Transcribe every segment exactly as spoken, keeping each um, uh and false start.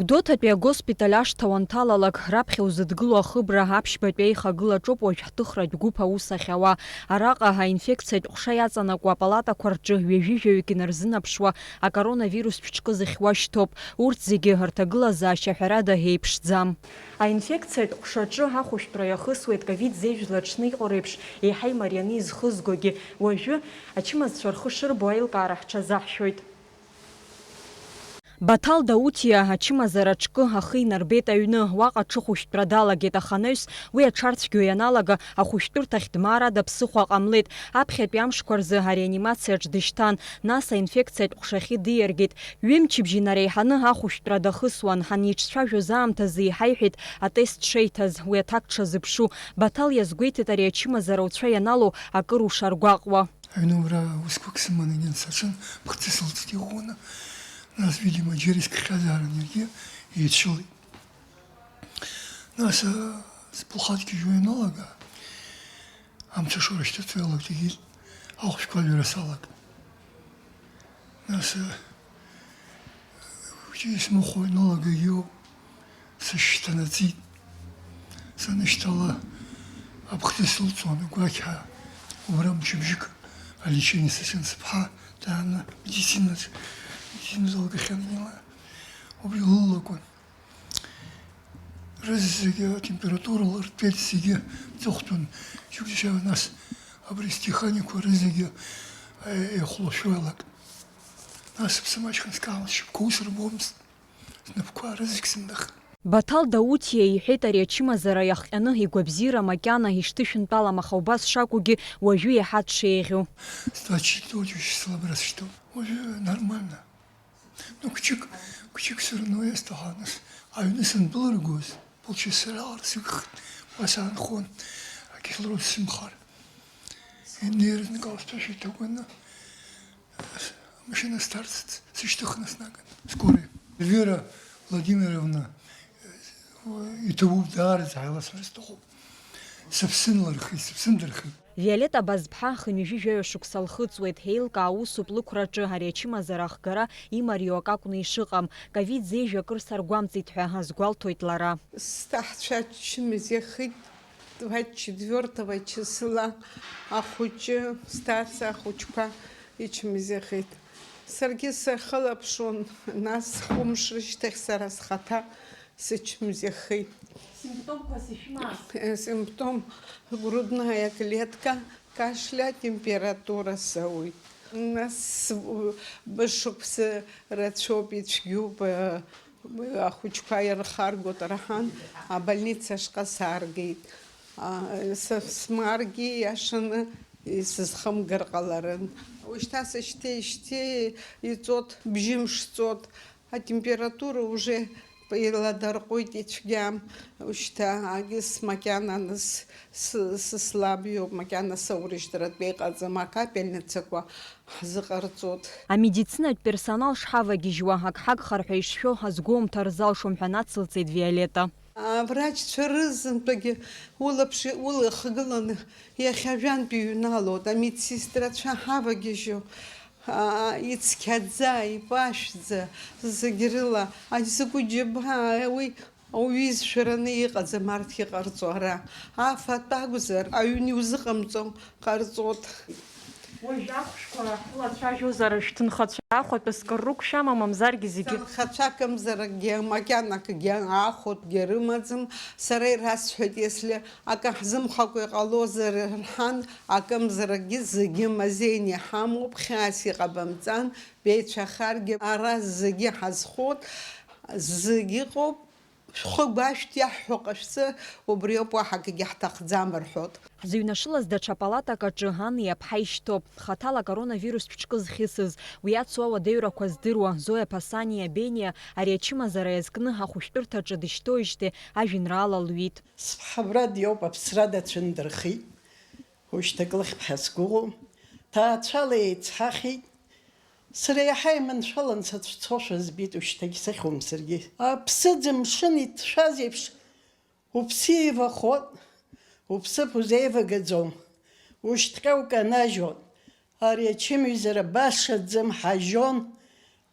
Гәдоуҭатәи агоспиталь ашҭа уанҭалалак, раԥхьа узыдгыло ахыбра аԥшьбатәи аихагылаҿоуп уажә ҳҭыхратә гәыԥ аус ахьауа. Араҟа аинфекциатә ҟәша иаҵанакуа апалатақәа рҿы ҩажәи жәаҩык инарзынаԥшуа акоронавирустә ҿкы зыхьуа шьҭоуп. Урҭ зегьы рҭагылазаашьа ҳәарада еиԥшӡам. Аинфекциатә ҟәшаҿы ахәышәтәра иахысуеит ковид зеижә злаҽны иҟоу реиԥш еиҳа имарианы изхызгогьы. Уажәы ачымазцәа рхы шырбо аилкаара ҳҽазаҳшәоит. Баҭал Даутиа ачымазара ҿкы ахы инарбеит аҩны, уаҟа аҽыхәышәтәра далагеит, аха анаҩс уи аҽарцәгьоу ианалага, ахәышәтәырҭахь дмаар ада ԥсыхәа ҟамлеит. Аԥхьатәи амшқәа рзы ареанимациаҿ дышьҭан, нас аинфекциатә ҟәшахьы диаргеит. Ҩымчыбжь инареиҳаны ахәышәтәра дахысуан, ҳаниҿцәажәоз аамҭазы иҳаиҳәеит атест шеиҭаз, уи аҭак дшазыԥшу. Баҭал иазгәеиҭеит ари ачымазара уцәа ианалоу акыр ушаргәаҟуа. Аҩны убра усқәак сыманы инеин саҿын, бхҭысылҵт иӷәӷәаны. Нас, видимо, џьара искхьазаарын иаргьы, еицәылеит. Нас, а, сԥылхаҵгьежьуа ианалага, амца шоура шьҭыҵуа иалагеит, ахәшәқәа жәара салагт. Нас, а, хәыҷы исмыхәо ианалага иоуп. Сышьҭанаҵеит. Санышьҭала, аԥхӡы сылҵуан агәақьҳәа. Убра мчыбжьык алечение сыцын сыԥҳа, дааны медициназ, медициназ лгахьан ила. Убри лылакәын. Рызегьы атемпература лыртәеит, зегьы ҵыхәтәын. Џьыкәџьашьала нас абри стеханикқәа рызегьы, э, еихәлашәо илак. Нас сыԥсы маҷхан скаан, сшьапқәа усырбомызт. Снапқәа рызегь сындыхт. Баҭал Даутиа иҳәеит ари ачымазара иахҟьаны игәабзиара макьана ишҭышәынтәалам, аха убас шакәугьы уажәы иаҳа дшеиӷьу. Сто четыре сылабра сышьҭоуп. Уажәы нормально. Ну, кәчык, кәчык все равно иасҭаханыз. Аҩны сандәылыргоз, полчаса раалар сыгхт, уа саанхон, акислород сымхар. Инеирзныкала сҭышәа иҭагәаны. Амашьына сҭарҵт, сышьҭыхны снаган. Скорый. Вера Владимировна, э, иҭабуп даараӡа ҳаиласра сҭахуп. Сыԥсы нлырхит, сыԥсы ндырхит. Виолетта Базԥҳа хынҩажәи жәаҩа шықәса лхыҵуеит, еилкаа усуп лықәраҿы ари ачымазара ахгара имариоу акы акәны ишыҟам. Ковид зеижә акыр саргәамҵит ҳәа азгәалҭоит лара. Сҭаҳцәа аччымазаҩхеит. Двадцать четвёртого числа ахәыҷы, сҭаца ахәыҷқәа ичмазаҩхеит. Саргьы сахылаԥшуан, нас хәымш рышьҭахь сара схаҭа сычмазаҩхеит. Симптомқәа сышәмаз? Э, симптом, грудная клетка, кашля, температура сауит. Нас, э, бышықәса рацәоуп, ицәгьоуп, э, Ахәыҷқәа ирхаргоит раҳан, абольница ашҟа сааргеит. А, са смааргьы иашаны исызхымгар ҟаларын. Ушьҭа сышьҭеижьҭеи иҵот, бжьымш ҵот, атемпература уже еиладарҟәит, ицәгьам. Ушьҭа агьыс макьананы с-, с-, сыслабиоуп, макьана саурыжьтәратәы иҟаӡам, акапельницақәа ҳзыҟарҵоит. Амедицинатә персонал шҳавагьежьуа, ак ҳагхар ҳәа ишшәо ҳазгәоумҭар залшом ҳәа нацылҵеит Виолетта. Аврачцәа рызынтәагьы улаԥш, улахгыланы иахьа жәантә иҩналоит, амедсестрацәа ҳавагьежьуа, а, ицқьаӡа, ипашәӡа, зегь рыла, азгәы џьабаа, уи Ауаҩы изшәараны иҟаӡам арҭ иҟарҵо ара. Афатә акәзар, аҩн иузыҟамҵо ҟарҵот. Уажә ахәшәқәа ҳлацәажәозар, шәҭынхацәа ахәатәы скыр рықәшәама, мамзаргьы зегьы? Сҭынхацәа акымзаракгьы, макьанакгьы, аахәатәгьы рымаӡам. Сара ирасҳәеит, если акы ҳзымхакәа иҟалозар рҳан, акымзаракгьы зегьы мазеины иҳамоуп, хьаас иҟабымҵан, беицәахаргьы ара зегьы ҳазхоит, зегь ыҟоуп. Шәхы гәашәҭ, иаҳҳәо ҟашәҵа, убриоуп, уаҳа акгьы ҳҭахӡам рҳәоит. Ҳзыҩнашылаз даҽа палатак аҿы ани аԥҳаи шьҭоуп. Хаҭала акоронавирустә ҿкы зхьысыз, уи ацу ауадаҩрақәа здыруа Зоя Пасаниа Бениа ари ачымазара иазкны ахәышәтәырҭаҿы дышьҭоуижьҭеи ажәеинраала лҩит. Сԥҳа абра диоуп, аԥсра дацәындырхеит. Ушьҭа клыхьԥҳа сгәыӷуам. Ҭаацәала еицҳахьеит. Сара иаҳа иманшәалан сацәцошәа збеит, ушьҭагь сыхьуам саргьы. Аԥсыӡ мшын иҭшәаз еиԥш, уԥсы еивахоит, уԥсыԥ узеивагаӡом, ушьҭҟьа уканажьуан. Ари ачымҩазара баша ӡымҳажьон,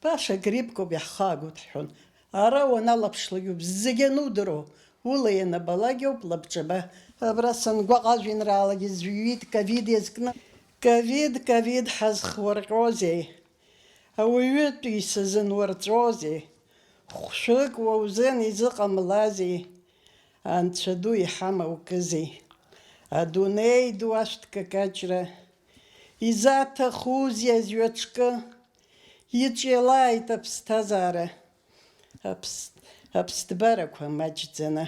баша гриппкоуп иаҳхаагоит ҳҳәон. Ара уаналаԥшлак ауп зегьы анудыруа, ула ианабалак ауп лабҿаба. Абра сангәаҟ ажәеинраалагьы зҩит ковид иазкны. Ковид, ковид ҳазхурҟьозеи? Ауаҩытәыҩса зынурҵәозеи? Хәшәык уа узын изыҟамлазеи? Анцәа ду иҳама укызеи? Адунеи ду ашәҭ какаҷра изаҭахузеи азҩаҿкы? Иҿиалааит аԥсҭазаара, аԥс-, аԥсҭбарақәа маҷӡаны.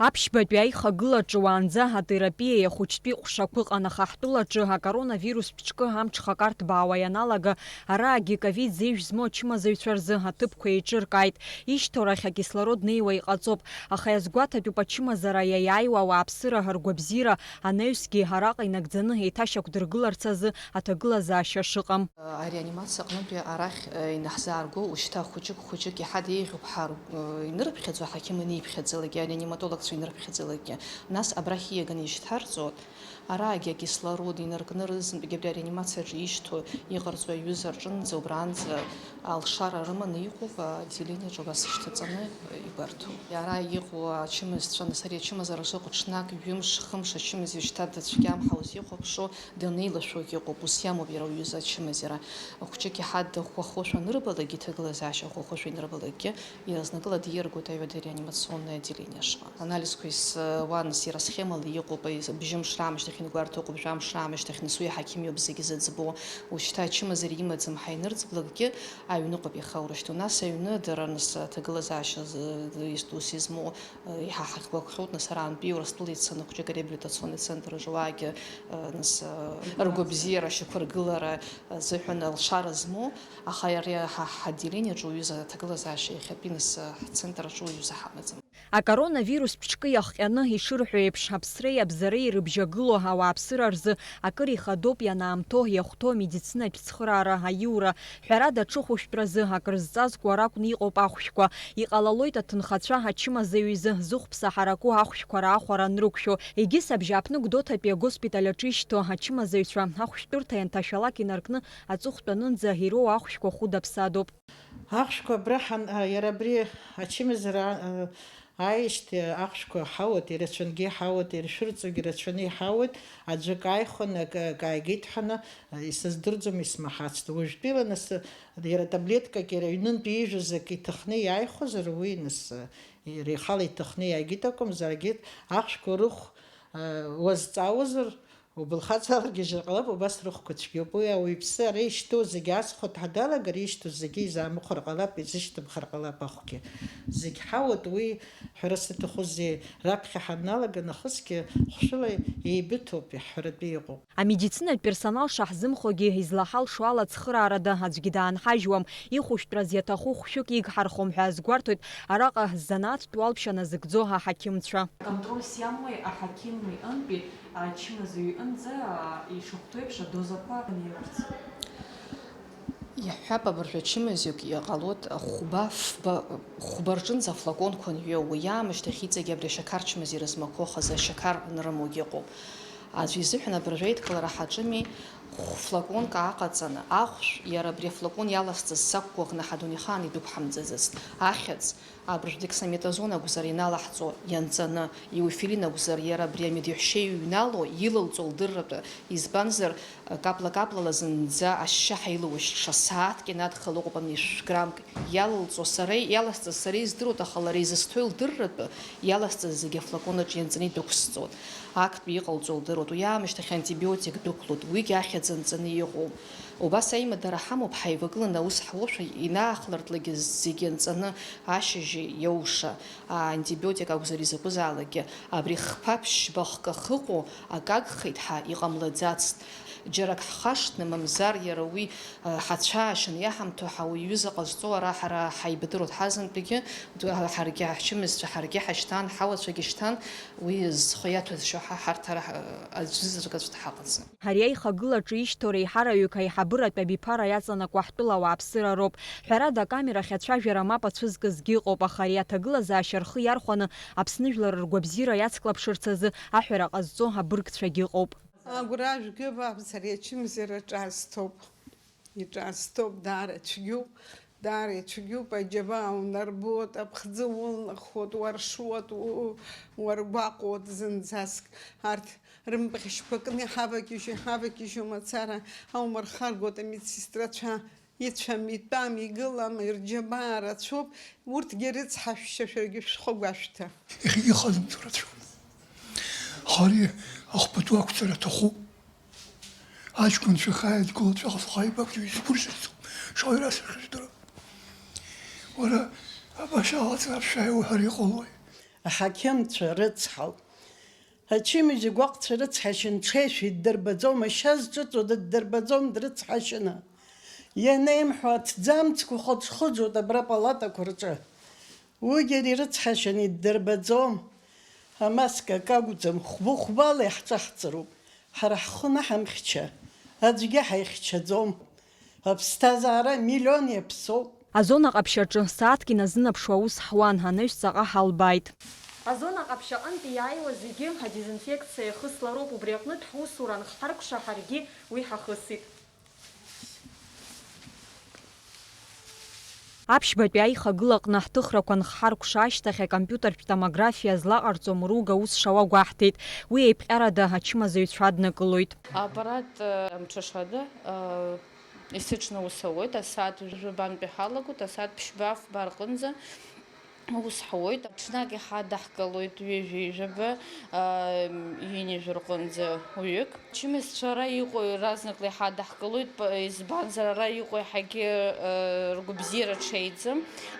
Аԥшьбатәи аихагылаҿы уаанӡа атерапиеи ахәыҷтәи ҟәшақәа ыҟан, аха ҳтәылаҿы акоронавирустә ҿкы амҽхак арҭбаауа ианалага, араагьы ковид зеижә змоу ачымазаҩцәа рзы аҭыԥқәа еиҿыркааит. Ишьҭоу рахь акислород неиуа иҟаҵоуп, аха иазгәаҭатәуп ачымазара иаиааиуа ауааԥсыра ргәабзиара анаҩсгьы араҟа инагӡаны еиҭашьақәдыргыларц азы аҭагылазаашьа шыҟам. Ареанимациа аҟнытәи арахь, э, инаҳзаарго, ушьҭа хәыҷык-хәыҷык иҳа деиӷьуп ҳар, э, инырыԥхьаӡо, аҳақьым ианиԥхьаӡалакгьы, ареаниматологцәа инырыԥхьаӡалакгьы. Нас абрахь ииаганы ишьҭарҵоит. Араагьы акислород инаркны рызынтәыгьы абри ареанимациаҿы ишьҭоу иҟарҵо аҩыза рҿынӡа, убранӡа алшара рыманы иҟоуп, аотделениаҿы убас ишьҭаҵаны ибарҭоуп. Ара иҟоу ачымазцәа, нас ари ачымазара шыҟоу ҽнак, ҩымш, хымш ачымазаҩ шьҭа дыцәгьам ҳәа узихәаԥшуа, данеилашәогьы ыҟоуп, ус иамоуп иара уҩыза ачымазара. Хәҷык иҳа дыӷәӷәахошәа анырбалакгьы, иҭагылазаашьа ӷәӷәахошәа инырбалакгьы, иаразнакыла диаргоит аҩада реанимационное отделение ашҟа. Анализқәа исуан, нас иара схемала иҟоуп, бжьымш раамышьҭахь ингәарҭо ыҟоуп, жәамш раамышьҭахь, нас уи аҳақьым иоуп зегьы зыӡбо. Ушьҭа ачымазара имаӡам ҳәа инырҵблакгьы, аҩныҟоуп иахьа урышьҭоу. Нас аҩны дара, нас аҭагылазаашьа з-, ус измоу, еиҳа ҳахьгәаҟхьоу, нас арантәи Урыстәыла ицаны хәҷык ареабилитационный центр аҿы уаагьы, нас, ргәабзиара, ашьақәыргылара азыҳәан алшара змоу, аха ари ҳа-, ҳотделениаҿы уҩыза аҭагылазаашьа иахьатәи, нас, ҳцентр аҿы уаҩы ҳамаӡам. Акоронавирустә ҿкы иахҟьаны, ишырҳәо еиԥш, аԥсреи абзареи ирыбжьагылоу ауааԥсыра рзы акыр ихадоуп ианаамҭоу иахәҭоу амедицинатә цхыраара аиура. Ҳәарада, аҽыхәышәтәразы акрызҵазкуа ракәны иҟоуп ахәшәқәа. Иҟалалоит аҭынхацәа ачымазаҩ изы зыхәԥса ҳараку ахәшәқәа раахәара анрықәшәо. Егьыс абжьааԥны Гәдоуҭатәи агоспиталь аҿы ишьҭоу ачымазаҩцәа ахәшәтәырҭа ианҭашәалак инаркны аҵыхәтәанынӡа ироуа ахәшәқәа хәыда-ԥсадоуп. Ахәшәқәа абра ҳан-, а, иара абри ачымазара, а, ааижьҭеи ахәшәқәа ҳауеит, ирацәангьы иҳауеит, иршәырҵогьы рацәаны иҳауеит, аӡәы акы ааихәаны, акы, акы ааигеит ҳәаны, а, исыздырӡом, исмаҳацт. Уажәтәила нас, а, иара таблеткак, иара аҩнынтә иижәыз акы иҭахны иааихәозар, уи нас, а, иара ихала иҭахны иааигеит акәымзар, егьит ахәшәқәа рыхә, а, уазҵаауазар, Убылхаҵ аларгьежьыр ҟалап, убас рыхәқәа цәгьоуп. Уи ауаҩԥсы ара ишьҭоу зегьы азхәа ҭадалагар, ишьҭоу зегьы изаамыхәар ҟалап, изышьҭымхыр ҟалап ахәгьы. Зегь ҳауеит, уи ҳәара саҭахузеи, раԥхьа ҳанналага нахысгьы хәшәыла еибыҭоуп, иаҳҳәаратәы иҟоуп. Амедицинатә персонал шаҳзымхогьы излаҳалшо ала цхыраарада аӡәгьы даанҳажьуам, ихәышәтәраз иаҭаху хәшәык игҳархом ҳәа азгәарҭоит араҟа занааҭтә уалԥшьа назыгӡо аҳақьымцәа. Аконтроль сиамои, аҳақьым иҟынтәи ачымазаҩ иҟынӡа, а, ишахәҭоу еиԥш адозақәа аниурц. Иаҳҳәап, абыржәы ачымазаҩык иҟалоит хәба, фба, хәба рҿынӡа афлаконқәа аниоу, уи аамышьҭахь иҵегь абри ашьақар чымазаҩ рызмақәоу хазы ашьақар анрымоугьы ыҟоуп. Аӡәы изыҳәан абыржәы аидкылара ҳаҿыми, флаконк ааҟаҵаны, ахәшә, иара абри афлакон иаласҵаз сақәгәыӷны ҳадунеихаан идәықәҳамҵаӡацт. Ахьӡ, Абыржә дексаметазон акәзар иналаҳҵо ианҵаны, иуфилин акәзар, иара абри амедеҳәшьа иҩнало, илылҵо лдырратәы, избанзар, капла-каплала зынӡа ашьшьаҳәа илоу ашьша сааҭк инадхало ыҟоуп, ани шә-, граммк иалылҵо сара, иаласҵаз сара издыруеит, аха лара изысҭои лдырратәы, иаласҵаз зегьы афлакон аҿы ианҵаны идәықәсҵоит. Актәи иҟалҵо лдыруеит, уи аамышьҭахь антибиотик дәықәлоит, уигьы ахьӡ анҵаны иҟоуп. Убас аимадара ҳамоуп, ҳаивагыланы аус ҳуошәа, инаахлыртлакгьы зегьы анҵаны ашьыжь иоуша, аантибиотик акәзар изакәызаалакгьы, абри хԥа ԥшьба хкы ахьыҟоу акы агхеит ҳәа иҟамлаӡацт. Џьарак ҳхашҭны, мамзар иара уи, а, ҳацәаашьаны иаҳамҭоу ҳауаҩы ҩыза ҟазҵо ара ҳара ҳаибадыруа ҳазынтәыгьы, ду-, ҳаргьы ҳчымазцәа, ҳаргьы ҳашьҭан, ҳауацәагьы шьҭан, уи зхы иаҭәазшьо ҳа, ҳарҭ ара, ҳ-, аӡәзаҵәык аӡә дҳаҟаӡам. Ари аихагылаҿы ишьҭоу реиҳараҩык аиҳабыратә абиԥара иаҵанакуа ҳтәыла ауааԥсыра роуп. Ҳәарада, акамерахь ацәажәара мап ацәызкызгьы ыҟоуп, аха ари аҭагылазаашьа рхы иархәаны Аԥсны жәлар ргәабзиара иацклаԥшырц азы аҳәара ҟазҵо абыргцәагьы ыҟоуп. Агәра жәгьы бааԥс, ари ачымазара ҿаасҭоуп. Иҿаасҭоуп, даара цәгьоуп. Даара ицәгьоуп, аџьабаа унарбоит, аԥхӡы улнахуеит, уаршуеит, у-, уаргәаҟуеит зынӡаск. Арҭ рымԥахьшьқәа кны иҳавагьежьуа, иҳавагьежьуа мацара аумырхаргоит, амедсестрацәа ицәам, итәам, игылам, ирџьабаа рацәоуп, урҭгьы рыцҳашәшьа шәаргьы шәхы гәашәҭа. Иахьагьы ихазымҵо рацәоуп. Аха ари ахәбатәы ақәҵара аҭахуп. Аҷкәынцәа хааидгыло ҵәахыс ҳаибабгьы изгәырӷьаӡом, шаҟа ирасҳәахьаз здырам. Уара, абаша алаҵра аԥшааиуа ҳәа иҟалои? Аҳақьымцәа рыцҳауп. Ачымазаҩ гәаҟцәа рыцҳашьа нҽеишәа иддырбаӡом, ашьа зҿыҵуа дыддырбаӡом дрыцҳашьаны. Ианеимҳәо аҭӡамцқәа хыџхыџуеит абра апалатақәа рҿы. Уигьы ари рыцҳашьаны иддырбаӡом. Амаска акы акәӡам, хәба-хәбала иаҳҿаҳҵароуп. Ҳара ҳхы наҳамхьча, аӡәгьы ҳаихьчаӡом. Аԥсҭазаара миллион иаԥсоуп. Азона ҟаԥшь аҿы сааҭк иназынаԥшуа аус ҳуан, анаҩс ҵаҟа ҳалбааит. Азона ҟаԥшь аҟынтәи иааиуа зегьы адезинфекциа иахыслароуп, убри аҟнытә ҳусура анхҳаркәша ҳаргьы уи ҳахысит. Аԥшьбатәи аихагыла аҟны ҳҭыхрақәа анхҳаркәша ашьҭахь, акомпиутертә томографиа злаҟарҵо Мыруга ус шауа гәаҳҭеит. Уи еиԥҟьарада ачымазаҩцәа аднакылоит. Аппарат, э, амҽышада, э, есыҽны ус ауеит, асааҭ жәабантәи ҳалагоит, асааҭ ԥшьба-фба рҟынӡа. Ус ҳауеит, ҽнак иҳадаҳкылоит ҩажәи жәаба, аа, ҩынҩажәа рҟынӡа уаҩык. Ачымазцәа ара иҟоу иаразнакла иҳадаҳкылоит, па-, избанзар, ара иҟоу иаҳагьы, аа, ргәабзиара ҽеиӡам.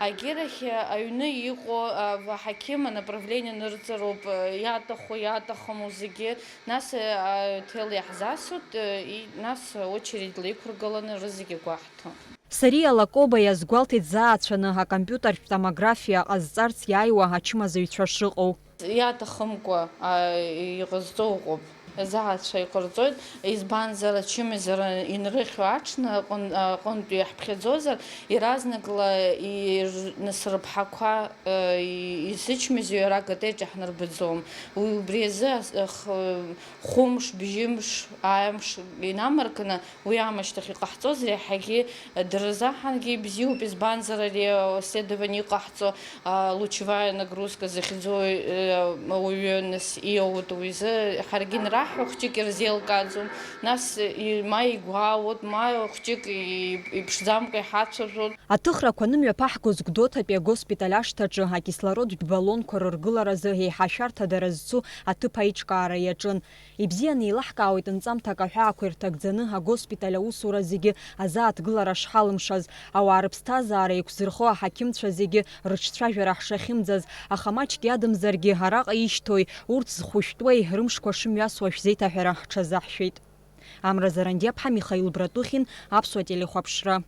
Агьырахь аҩны иҟоу, аа, аҳақьым анаправление нырҵароуп, иаҭаху, иаҭахым зегьы, нас, аа, ҭел иаҳзасуеит, и-, нас очередьла иқәыргыланы рызегьы гәаҳҭо. Сариа Лакоба иазгәалҭеит заацәаны акомпиутертә томографиа ҟазҵарц иааиуа ачымазаҩцәа шыҟоу. Иаҭахымкәа, а, иҟазҵо ыҟоуп. Заацәа иҟарҵоит, избанзар, ачымазара инрыхьуа аҽны аҟын-, аҟынтәи иаҳԥхьаӡозар, иаразнакла ир-, нас рыԥҳақәа, э, и-, изычмазаҩу ара акатеиҿ иаҳнарбаӡом. Уи убри азы ас-, х-, хәымш, бжьымш, ааимш инамаркны, Уи аамышьҭахь иҟаҳҵозар иаҳагьы дырзаҳангьы ибзиоуп, избанзар ари, а, исследование иҟаҳҵо, а, лучевая нагрузка захьӡу, э, ауаҩы, нас, иоут, уи изы ҳаргьы инраҳҳәо хәҷык ирзеилкааӡом, нас, и-, ма игәаауеит, ма хәҷык и-, иԥшӡамкәа иҳацәажәоит. Аҭыхрақәа анымҩаԥаҳгоз Гәдоуҭатәи агоспиталь ашҭаҿы акислородтә баллонқәа рыргыларазы еиҳа ашәарҭадара зцу аҭыԥ аиҿкаара иаҿын. Ибзианы еилаҳкаауеит нҵамҭак аҳәаақәа ирҭагӡаны агоспиталь аусура зегьы азааҭгылара шҳалымшаз, ауаа рыԥсҭазаара еиқәзырхо аҳақьымцәа зегьы рыҿцәажәара ҳшахьымӡаз, аха маҷк иадамзаргьы араҟа ишьҭои, урҭ зхәышәтәуеи рымшқәа шымҩасуа шәзеиҭаҳәара ҳҽазаҳшәеит. Амра Зарандиаԥҳа, Михаил Братухин, Аԥсуа телехәаԥшра.